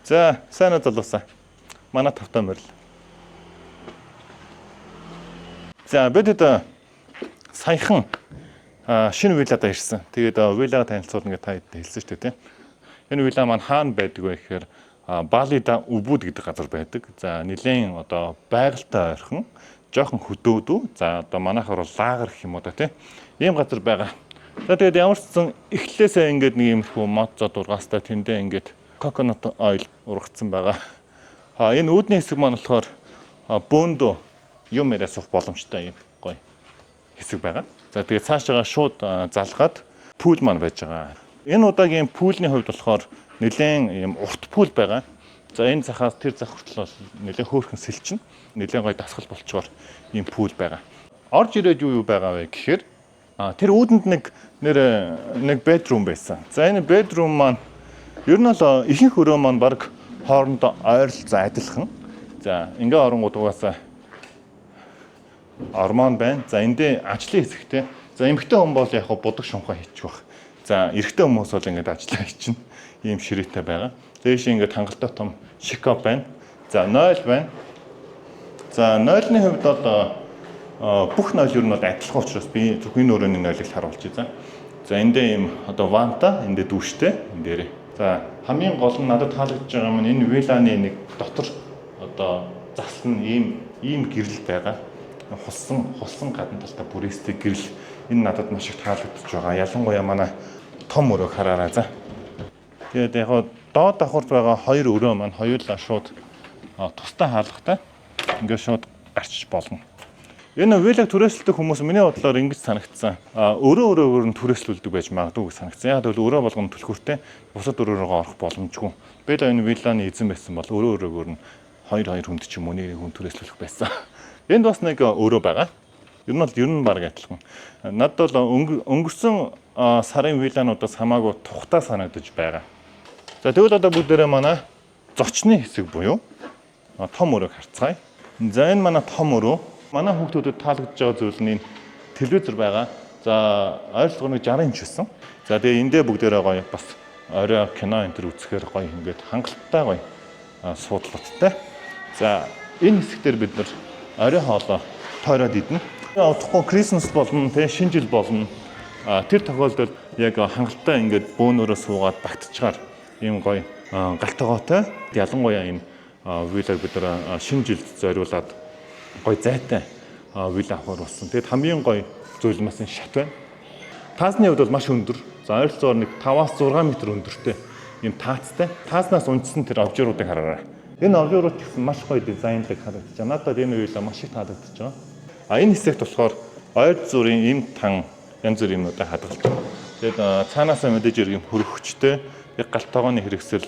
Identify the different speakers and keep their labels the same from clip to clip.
Speaker 1: За, сайн уу залуусаа. Манай тавтай морил. За, бид хэд саяхан шинэ вилладаа ирсэн. Тэгээд виллага танилцуулна гэж та хэд хэлсэн шүү дээ, тийм. Энэ вилла маань хаана байдаг вэ гэхээр Балида Убуд гэдэг газар байдаг. За, нэлээн одоо байгальтай ойрхон, жоохон хөдөөдөө. За, одоо манайхаар бол лагер гэх юм уу да, тийм. Ийм газар байгаа. За, тэгээд ямар ч сан эхлээсээ ингээд нэг иймэрхүү мод зод ургаастай тэндээ ингээд coconut oil ургацсан байгаа. А энэ үүдний хэсэг маань болохоор бөөндөө юм яриа суух боломжтой юм гоё хэсэг байгаа. За, тэгээд цаашаага шууд залгаад pool маань байж байгаа. Энэ удаагийн pool ний хувьд болохоор нэлээн юм урт pool байгаа. За, энэ захаас тэр зах хүртэл бол нэлээн хөөрхөн сэлчин, нэлээн гоё дасгал болчоор ийм pool байгаа. Орж ирээд юу юу байгаа вэ гэхээр тэр үүдэнд нэг нэр нэг bedroom байсан. За, энэ bedroom маань ер нь бол ихэнх өрөө маань баг хоорондоо ойролцоо адилхан. За, ингээ оронгууд угаасаа ормон байна. За, эндээ ажлын хэсэгтэй. За, эмэгтэй хүн бол яг будаг шунхаа хийчих бах. За, эрэгтэй хүмүүс бол ингээд ажиллаа хийчихнэ. Ийм ширээтэй байгаа. Дээш ингээд хангалттай том шкаф байна. За, 0 байна. За, 0-ны хувьд бол бүх 0 ер нь бол адилхан учраас би зөвхөн энэ өрөөний 0-ыг харуулж байна. За, эндээ ийм одоо ванта, эндээ дүүштэй, энэ дээрээ. За, хамгийн гол нь надад таалагдж байгаа юм нь энэ вилланы нэг дотор одоо засал нь ийм ийм гэрэл байгаа. Хулсан хулсан гадна талдаа бүрээстэй гэрэл, энэ надад маш их таалагдж байгаа. Ялангуяа манай том өрөөг хараарай за. Тэгээд яг доод давхарт байгаа хоёр өрөө маань хоёулаа шууд тустай хаалгатай. Ингээд шууд гарчиж болно. Энэ виллаг түрээсэлдэг хүмүүс миний бодлоор ингэж санагдсан. Өрөө өрөөгөр нь түрээслүүлдэг байж магадгүй гэж санагдсан. Яг гэвэл өрөө болгоно түлхүүртэй, бусад өрөө рүүгээ орох боломжгүй. Би л энэ вилланы эзэн байсан бол өрөө өрөөгөр нь хоёр хоёр хүнд ч юм уу, нэг хүн түрээслүүлэх байсан. Энд бас нэг өрөө байгаа. Ер нь бол ер нь баг адилхан. Надад бол өнгөрсөн сарын виллануудаас хамаагүй тухтай санагдаж байгаа. За, тэгвэл одоо бүгдээрээ манай зочны хэсэг буюу том өрөөг харцгаая. За, энэ манай том өрөө. Манай хүүхдүүдэд таалагдж байгаа зүйл нь энэ телевизэр байгаа. За, ойролцоогоор нэг 60 инч байсан. За, тэгээ эндээ бүгдээрээ гоё бас орой кино энэ төр үзэхээр гоё ингээд хангалттай гоё суудлуудтай. За, энэ хэсэг дээр бид нар орой хоолоо тойроод идэнэ. Удахгүй Christmas болно, тэ, шинэ жил болно. Тэр тохиолдолд яг хангалттай ингээд бөөнөрөө суугаад багтчихаар ийм гоё гал тогоотой. Ялангуяа энэ виллаг бид нар шинэ жилд зориулаад гоё зайтай вилла авахар болсон. Тэгэд хамгийн гоё зүйл нь бас энэ шат байна. Таазны хувьд бол маш өндөр. За, ойролцоогоор нэг 5-аас 6 м өндөртэй ийм таацтай. Таазнаас унжсан тэр абажууруудыг хараарай. Энэ абажуурууд ч гэсэн маш гоё дизайнлаг харагдаж байна. Надад энэ вилла маш их таалагдчихж байгаа. А энэ хэсэгт болохоор ойр зургийн им тан янз бүрийн юмнуудаа хадгалж байгаа. Тэгээд цаанаасаа мэдээж хэрэг юм хөрөгчтэй, яг гал тогооны хэрэгсэл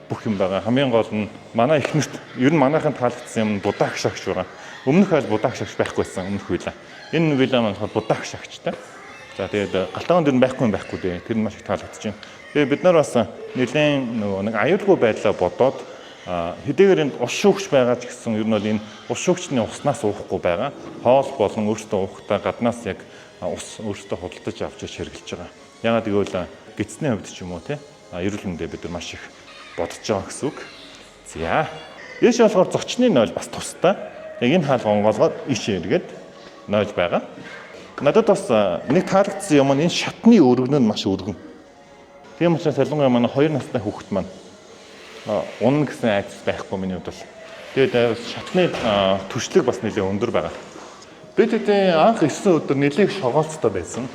Speaker 1: бүх юм байгаа. Хамгийн гол нь манай эхнэрт ер нь манайхан таалагдсан юм будааг шагч байгаа. Өмнөх айл будааг шагч байхгүйсэн өмнөх вилла. Энэ вилла маань болохоор будааг шагчтай. За, тэгээд гал тогоон дэр нь байхгүй юм байхгүй дээ. Тэр нь маш их таалагдж байна. Тэгээд бид нар бас нэлээд нөгөө нэг аюулгүй байдлаа бодоод хэдийгээр энд ус шүүгч байгаа ч гэсэн ер нь бол энэ ус шүүгчний уснаас уухгүй байгаа. Хоол болон өөртөө уухтаа гаднаас яг ус өөртөө худалдаж авч хэрэглэж байгаа. Ягаад гэвэл гэдэсний хувьд ч юм уу, те, эрүүл мэндээ бид нар маш их бодож байгаа гэсэн үг. За. Ийш болохоор зочны нойл бас тустай. Яг энэ хаалга онгоолгоод ийшээ эргээд нойл байгаа. Надад бас нэг таалагдсан юм нь энэ шатны өргөнө нь маш өргөн. Тийм учраас ялангуяа манай 2 настай хүүхэд маань унна гэсэн айдас байхгүй миний хувьд бол. Тэгээд шатны түшлэг бас нэлээд өндөр байгаа. Бид хэдийн анх 9 өдөр нэлээд шоргоолцтой байсан.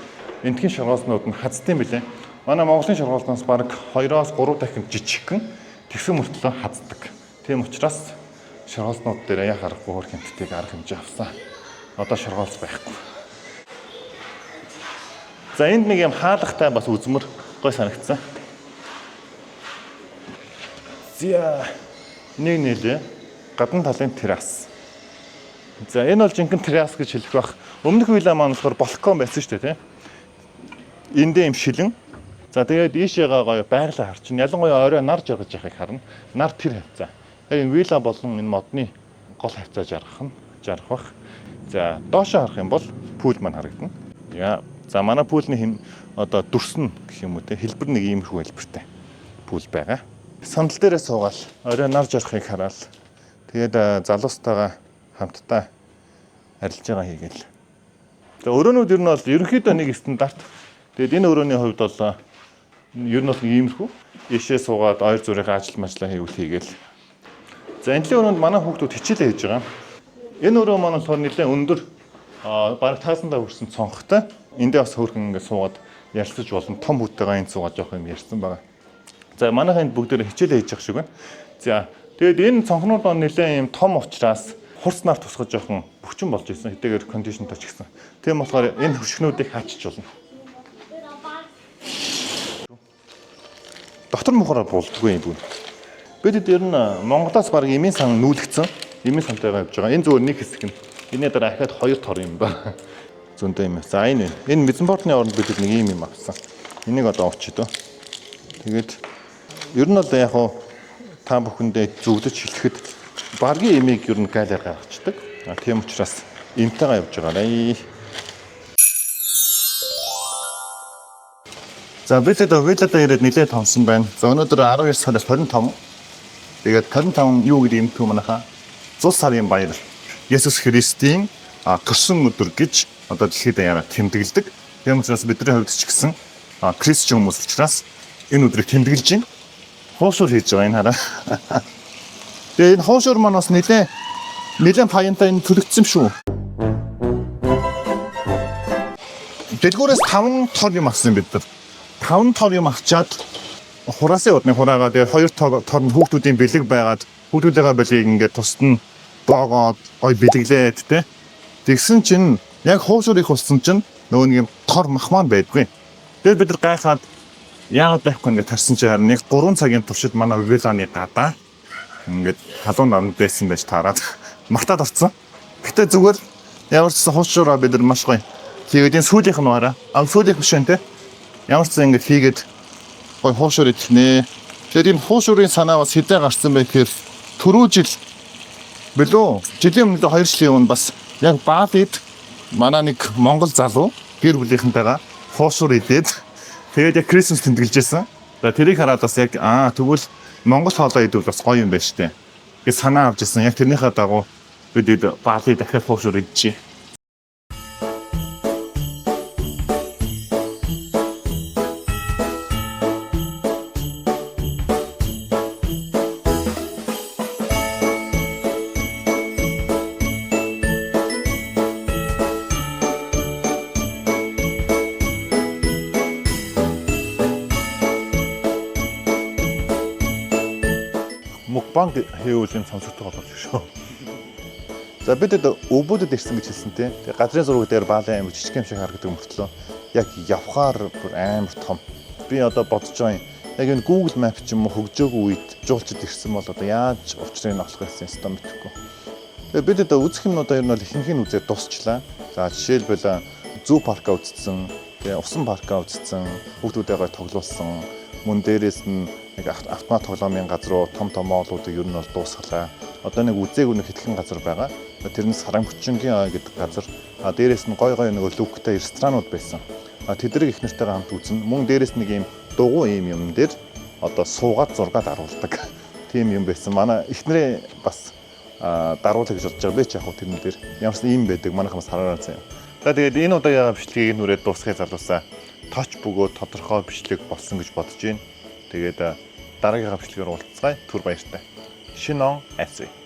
Speaker 1: Эндхийн шоргоолцнууд нь хаздаг юм билээ. Манай Монголын шоргоолцноос бараг 2-оос 3 дахин жижигхэн, тэгсэн мөртлөө хаздаг. Тийм учраас шоргоолцнууд дээр яа харахгүй хөр хэмтдгийг арга хэмжээ авсан. Одоо шоргоолц байхгүй. За, энд нэг юм хаалгатай бас үзмэр гой санагдсан. За, нэг нэлээ гадна талын террас. За, энэ бол жинхэнэ террас гэж хэлэх бах. Өмнөх вилла маань болохоор балкон байсан шүү дээ, тийм. Эндээ юм шилэн. За, тэгээд ийшээгээ гоё байглаа харчин. Ялангуяа орой нар жаргаж яхахыг харна. Нар тэр хавцаа. Яг энэ вилла болон энэ модны гол хавцаа жаргах нь жаргах бах. За, доошоо харах юм бол pool маань харагдана. Яа. За, манай pool ний хэм одоо дүрсэн гэх юм уу те, хэлбэр нэг иймэрхүү хэлбэртэй pool байгаа. Сандал дээрээ суугаал. Орой нар жарахыг хараал. Тэгээд залуустайгаа хамтдаа арилж байгаа хийгээл. За, өрөөнүүд ер нь бол ерөнхийдөө нэг стандарт. Тэгээд энэ өрөөний хувьд бол ер нь бол нэг иймэрхүү. Ийшээ суугаад ойр зүрийнхээ ажил мажлаа хийвэл хийгээл. За, энэ өрөөнд манай хүүхдүүд хичээлээ хийж байгаа. Энэ өрөө маань болохоор нэлээд өндөр, бараг таазандаа хүрсэн цонхтой. Эндээ бас хөөрхөн ингээд суугаад ярилцаж болно. Том хүүтэйгээ энд суугаад жоох юм ярьсан байгаа. За, манайхаа энд бүгдээр хичээлээ хийж явах шиг байна. За, тэгээд энэ цонхнууд маань нэлээд юм том учраас хурц нар тусгаж жоохон бөхчин болж исэн. Хэдийгээр condition той ч гэсэн. Тийм болохоор энэ хөшгнүүдийг хаачиж болно. Дотор мухараа болдгоо юм бүгд. Бид ер нь Монголоос баг эмийн сан нүүлгдсэн. Эмийн сантайгаа явж байгаа. Энэ зүгээр нэг хэсэг нь. Энэний дараа ахаад хоёр тор юм ба. Зөндөө юм. За, энэ байна. Энэ Мезенбортны оронд бид нэг ийм юм авсан. Энийг одоо авчиж дөө. Тэгээд ер нь бол яг хуу та бүхэндээ зөвлөж хэлэхэд баргийн эмийг ер нь галаар гаргацдаг. А, тийм учраас эмтэйгээ явж байгаарай. За, бид вилладаа ирээд нэлээд томсон байна. За, өнөөдөр 12 сараас 25. Тэгээд 25 юу гэдэг юм бэ, манайхаа? Зул сарын баяр. Есүс Христийн төрсөн өдөр гэж одоо дэлхийд даяараа тэмдэглэдэг. Тийм учраас бидний хувьд ч гэсэн христчин хүмүүс учраас энэ өдрийг тэмдэглэж байна. Хуушуур хийж байгаа, энэ хараа. Тэгээ энэ хуушуур маань бас нэлээд нэлээд паянтай энэ төлөгдсөн шүү. Дэлгүүрээс 5 тор юм авсан бид нар. 5 тор юм авчаад хураасан удны хураагаа, тэгээ хоёр тор нь хүүхдүүдийн бэлэг байгаад, хүүхдүүдийнхээ бэлгийг ингээд тусад нь боогоод гой бэлэглээд те. Тэгсэн чинь яг хуушуур их болсон чинь нөгөө нэг юм тор мах маань байдгүй. Тэгээд бид нар гайхаад яагаад байхгүй ингээд тарсан чинь харин нэг 3 цагийн туршид манай вилланы гадаа ингээд халуун наранд байсан байж таарад мартаад орцсон. Гэтэ зүгээр ямар ч гэсэн хуушуураа бид нар маш гоё. Тэгээд энэ сүүлийнх нь бараа. А, сүүлийнх биш вэ те. Ямар ч гэсэн ингээд хийгээд гоё хуушуур идэх нэ. Тэгээд энэ хуушуурын санаа бас хэдэ гарсан бэ гэхээр түрүү жил бэлүү? Жилийн өмнө, 2 жилийн өмнө бас яг Балид манай нэг монгол залуу гэр бүлийнхэнтэйгээ хуушуур идээд, тэгээд яг Christmas тэмдэглэж байсан. За, тэрийг хараад бас яг тэгвэл монгол хоолоо идвэл бас гоё юм байна штэ гэж санаа авч ирсэн. Яг тэрнийхээ дагуу бид Бали дахиад хуушуур идчихье. Мукбанг хийвэл юм сонсогдох болов шүү. За, бид Убудд ирсэн гэж хэлсэн тий. Тэгээ газрын зураг дээр Бали аймаг жижиг юм шиг харагдаг мөртлөө яг явхаар бүр амар том. Би одоо бодож байгаа юм. Яг энэ Google Map ч юм уу хөгжөөгүй үед жуулчид ирсэн бол одоо яаж учрыг нь олох байсан юм мэдэхгүй. Тэгээ бид одоо үзэх юмнуудаа ер нь бол ихэнх нь үзээд дуусчлаа. За, жишээлбэл zoo парка үзсэн, тэгээ усан парка үзсэн, хүүхдүүдтэйгээ тоглуулсан. Мөн дээрээс нь нэг автомат тоглоомын газар руу, том том mall уудыг ер нь бол дуусгалаа. Одоо нэг үзээгүй нэг хэдхэн газар байгаа. Тэр нь Саранхүчингийн ой гэдэг газар. А, дээрээс нь гой гой нөгөө лүктэй ресторанууд байсан. А, тэднийг их нартайгаа хамт үзнэ. Мөн дээрээс нэг ийм дугуй ийм юм дээр одоо суугаад зураг даруулдаг. Тийм юм байсан. Манай эхнэрээ бас даруулах гэж бодож байгаа би ч яг хуу тэрэн дээр. Ямарсан ийм байдаг. Манайхан бас хараарай заяа. За, тэгээд энэ удаагийн бичлэгийг нүрээд дуусгая, залуусаа. Точ бөгөөд тодорхой бичлэг болсон гэж бодож байна. Тэгээд дараагийнхаа бичлэгээр уулзцгаая. Түр баяртай. Шинэ он айсвэ.